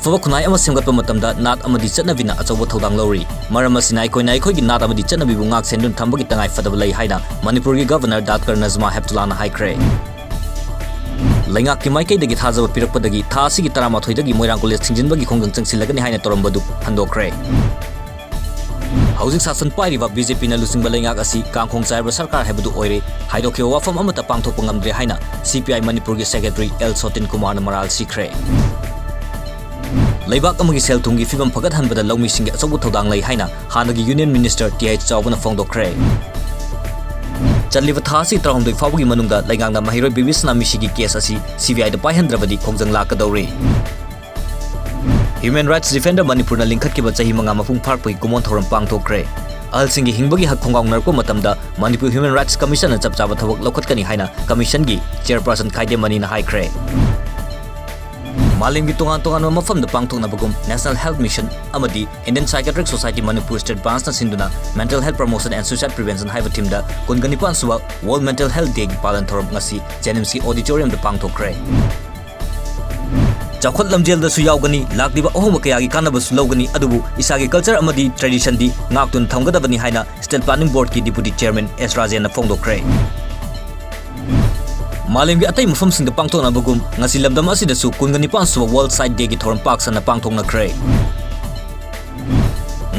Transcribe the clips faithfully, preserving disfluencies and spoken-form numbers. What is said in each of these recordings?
ꯑꯐꯕ ꯈꯨꯟꯅꯥꯏ ꯑꯃ ꯁꯦꯝꯒꯠꯄ ꯃꯇꯝꯗ ꯅꯥꯠ ꯑꯃꯗꯤ ꯆꯠꯅꯕꯤꯅ ꯑꯆꯧꯕ ꯊꯧꯗꯥꯡ ꯂꯧꯔꯤ꯫ ꯃꯔꯝ ꯑꯁꯤꯅ ꯑꯩꯈꯣꯏꯅ ꯑꯩꯈꯣꯏꯒꯤ ꯅꯥꯠ ꯑꯃꯗꯤ ꯆꯠꯅꯕꯤꯕꯨ ꯉꯥꯛ ꯁꯦꯟꯗꯨꯅ ꯊꯝꯕꯒꯤ ꯇꯉꯥꯏ ꯐꯗꯕ ꯂꯩ ꯍꯥꯏꯅ ꯃꯅꯤꯄꯨꯔꯒꯤ ꯒꯚꯔꯅꯔ ꯗꯥꯛꯇꯔ ꯅꯖꯃꯥ ꯍꯦꯞꯇꯨꯂꯥꯅ ꯍꯥꯏꯈ꯭ꯔꯦ꯫ ꯂꯩꯉꯥꯛꯀꯤ ꯃꯥꯏꯀꯩꯗꯒꯤ ꯊꯥꯖꯕ ꯄꯤꯔꯛꯄꯗꯒꯤ ꯊꯥ ꯑꯁꯤꯒꯤ ꯇꯔꯥꯃꯥꯊꯣꯏꯗꯒꯤ ꯃꯣꯏꯔꯥꯡ ꯀꯣꯂꯦꯖ ꯊꯤꯡꯖꯤꯟꯕꯒꯤ ꯈꯣꯡꯖꯪ ꯆꯪꯁꯤꯜꯂꯒꯅꯤ ꯍꯥꯏꯅ ꯇꯧꯔꯝꯕꯗꯨ ꯍꯟꯗꯣꯛꯈ꯭ꯔꯦ꯫ ꯍꯧꯖꯤꯛ ꯁꯥꯁꯟ ꯄꯥꯏꯔꯤꯕ ꯕꯤ ꯖꯦ ꯄꯤꯅ ꯂꯨꯆꯤꯡꯕ ꯂꯩꯉꯥꯛ ꯑꯁꯤ ꯀꯥꯡꯈꯣꯡ ꯆꯥꯏꯔꯕ ꯁꯔꯀꯥꯔ ꯍꯥꯏꯕꯗꯨ ꯑꯣꯏꯔꯦ꯫ ꯍꯥꯏꯗꯣꯛꯈꯤꯕ ꯋꯥꯐꯝ ꯑꯃꯠꯇ ꯄꯥꯡꯊꯣꯛꯄ ꯉꯝꯗ꯭ꯔꯦ ꯍꯥꯏꯅ ꯁꯤ ꯄꯤ ꯑꯥꯏ ꯃꯅꯤꯄꯨꯔꯒꯤ ꯁꯦꯀ꯭ꯔꯦꯇꯔꯤ ꯑꯦꯜ ꯁꯣꯇꯤꯟ ꯀꯨꯃꯥꯔꯅ ꯃꯔꯥꯜ ꯁꯤꯈ꯭ꯔꯦ꯫ ꯂꯩꯕꯥꯛ ꯑꯃꯒꯤ ꯁꯦꯜ ꯊꯨꯝꯒꯤ ꯐꯤꯕꯝ ꯐꯒꯠꯍꯟꯕꯗ ꯂꯧꯃꯤꯁꯤꯡꯒꯤ ꯑꯆꯧꯕ ꯊꯧꯗꯥꯡ ꯂꯩ ꯍꯥꯏꯅ ꯍꯥꯟꯅꯒꯤ ꯌꯨꯅꯤꯌꯟ ꯃꯤꯅꯤꯁꯇꯔ ꯇꯤ ꯑꯩꯆ ꯆꯥꯎꯕꯅ ꯐꯣꯡꯗꯣꯛꯈ꯭ꯔꯦ꯫ ꯆꯠꯂꯤꯕ ꯊꯥ ꯑꯁꯤ ꯇꯔꯥꯍꯨꯝꯗꯣꯏ ꯐꯥꯎꯕꯒꯤ ꯃꯅꯨꯡꯗ ꯂꯩꯉꯥꯛꯅ ꯃꯍꯩꯔꯣꯏ ꯕꯤꯕꯤꯁꯅꯥ ꯃꯤꯁꯤꯒꯤ ꯀꯦꯁ ꯑꯁꯤ ꯁꯤ ꯕꯤ ꯑꯥꯏꯗ ꯄꯥꯏꯍꯟꯗ꯭ꯔꯕꯗꯤ ꯈꯣꯡꯖꯪ ꯂꯥꯛꯀꯗꯧꯔꯤ꯫ ꯍ꯭ꯌꯨꯃꯦꯟ ꯔꯥꯏꯠꯁ ꯗꯤꯐꯦꯟꯗꯔ ꯃꯅꯤꯄꯨꯔꯅ ꯂꯤꯡꯈꯠꯈꯤꯕ ꯆꯍꯤ ꯃꯉꯥ ꯃꯄꯨꯡ ꯐꯥꯔꯛꯄꯒꯤ ꯀꯨꯝꯑꯣꯟ ꯊꯧꯔꯝ ꯄꯥꯡꯊꯣꯛꯈ꯭ꯔꯦ꯫ ꯑꯍꯜꯁꯤꯡꯒꯤ ꯍꯤꯡꯕꯒꯤ ꯍꯛ ꯈꯣꯡꯒꯥꯎꯅꯔꯛꯄ ꯃꯇꯝꯗ ꯃꯅꯤꯄꯨꯔ ꯍ꯭ꯌꯨꯃꯦꯟ ꯔꯥꯏꯠꯁ ꯀꯃꯤꯁꯟꯅ ꯆꯞ ꯆꯥꯕ ꯊꯕꯛ ꯂꯧꯈꯠꯀꯅꯤ ꯍꯥꯏꯅ ꯀꯃꯤꯁꯟꯒꯤ ꯆꯦꯌꯔꯄꯔꯁꯟ ꯈꯥꯏꯗꯦꯝ ꯃꯅꯤꯅ ꯍꯥꯏꯈ꯭ꯔꯦ꯫ ꯃꯥꯂꯦꯝꯒꯤ ꯇꯣꯉꯥꯟ ꯇꯣꯉꯥꯟꯕ ꯃꯐꯝꯗ ꯄꯥꯡꯊꯣꯛꯅꯕꯒꯨꯝ National Health Mission ꯑꯃꯗꯤ Indian Psychiatric Society Manipur State Branchꯅ ꯁꯤꯟꯗꯨꯅ Mental Health Promotion and Suicide Prevention ꯍꯥꯏꯕ themeꯗ ꯀꯨꯟꯒ ꯅꯤꯄꯥꯟ ꯁꯨꯕ World Mental Health Dayꯒꯤ ꯄꯥꯂꯟ ꯊꯧꯔꯝ ꯉꯁꯤ ꯖꯦꯅꯤꯝꯁꯀꯤ ꯑꯣꯗꯤꯇꯣꯔꯤꯌꯝꯗ ꯄꯥꯡꯊꯣꯛꯈ꯭ꯔꯦ꯫ ꯆꯥꯎꯈꯠ ꯂꯝꯖꯦꯜꯗꯁꯨ ꯌꯥꯎꯒꯅꯤ, ꯂꯥꯛꯂꯤꯕ ꯑꯍꯣꯡꯕ ꯀꯌꯥꯒꯤ ꯀꯥꯟꯅꯕꯁꯨ ꯂꯧꯒꯅꯤ, ꯑꯗꯨꯕꯨ ꯏꯁꯥꯒꯤ culture ꯑꯃꯗꯤ traditionꯗꯤ ꯉꯥꯛꯇꯨꯅ ꯊꯝꯒꯗꯕꯅꯤ ꯍꯥꯏꯅ State Planning Boardꯀꯤ Deputy Chairman ꯑꯦꯁ ꯔꯥꯖꯦꯟꯅ ꯐꯣꯡꯗꯣꯛꯈ꯭ꯔꯦ꯫ ꯃꯥꯂꯦꯝꯒꯤ ꯑꯇꯩ ꯃꯐꯝꯁꯤꯡꯗ ꯄꯥꯡꯊꯣꯛꯅꯕꯒꯨꯝ ꯉꯁꯤ ꯂꯝꯗꯝ ꯑꯁꯤꯗꯁꯨ ꯀꯨꯟꯒ ꯅꯤꯄꯥꯟ ꯁꯨꯕ World Sight Dayꯒꯤ ꯊꯧꯔꯝ ꯄꯥꯛ ꯁꯟꯅ ꯄꯥꯡꯊꯣꯛꯅꯈ꯭ꯔꯦ꯫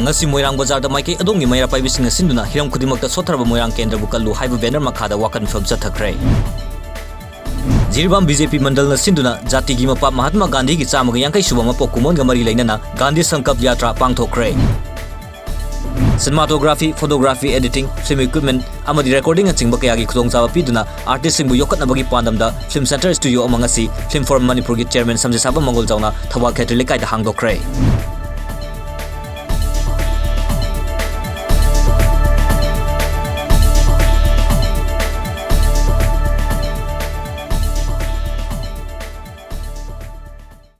ꯉꯁꯤ ꯃꯣꯏꯔꯥꯡ ꯕꯖꯥꯔꯗ ꯃꯥꯏꯀꯩ ꯑꯗꯣꯝꯒꯤ ꯃꯩꯔꯥ ꯄꯥꯏꯕꯤꯁꯤꯡꯅ ꯁꯤꯟꯗꯨꯅ ꯍꯤꯔꯝ ꯈꯨꯗꯤꯡꯃꯛꯇ ꯁꯣꯠꯊꯔꯕ ꯃꯣꯏꯔꯥꯡ ꯀꯦꯟꯗ꯭ꯔꯕꯨ ꯀꯜꯂꯨ ꯍꯥꯏꯕ banner ꯃꯈꯥꯗ ꯋꯥꯀꯠ ꯃꯤꯐꯝ ꯆꯠꯊꯈ꯭ꯔꯦ꯫ ꯖꯤꯔꯤꯕꯥꯝ ꯕꯤ ꯖꯦ ꯄꯤ ꯃꯟꯗꯜꯅ ꯁꯤꯟꯗꯨꯅ ꯖꯥꯇꯤꯒꯤ ꯃꯄꯥ ꯃꯍꯥꯠꯃꯥ ꯒꯥꯟꯙꯤꯒꯤ ꯆꯥꯝꯃꯒ ꯌꯥꯡꯈꯩ ꯁꯨꯕ ꯃꯄꯣꯛ ꯀꯨꯝꯑꯣꯟꯒ ꯃꯔꯤ ꯂꯩꯅꯅ ꯒꯥꯟꯙꯤ ꯁꯪꯀꯜꯞ ꯌꯥꯇ꯭ꯔꯥ ꯄꯥꯡꯊꯣꯛꯈ꯭ꯔꯦ꯫ Cinematography, photography, editing, film equipment ꯑꯃꯗꯤ recordingꯅꯆꯤꯡꯕ ꯀꯌꯥꯒꯤ ꯈꯨꯗꯣꯡꯆꯥꯕ ꯄꯤꯗꯨꯅ artistꯁꯤꯡꯕꯨ ꯌꯣꯛꯈꯠꯅꯕꯒꯤ ꯄꯥꯟꯗꯝꯗ Film Center Studio ꯑꯃ ꯉꯁꯤ Film Forum ꯃꯅꯤꯄꯨꯔꯒꯤ Chairman ꯁꯝꯖꯦꯁꯥꯕꯝ ꯃꯪꯒꯣꯜꯖꯥꯎꯅ ꯊꯧꯕꯥꯜ ꯈꯦꯇ꯭ꯔꯤ ꯂꯩꯀꯥꯏꯗ ꯍꯥꯡꯗꯣꯛꯈ꯭ꯔꯦ꯫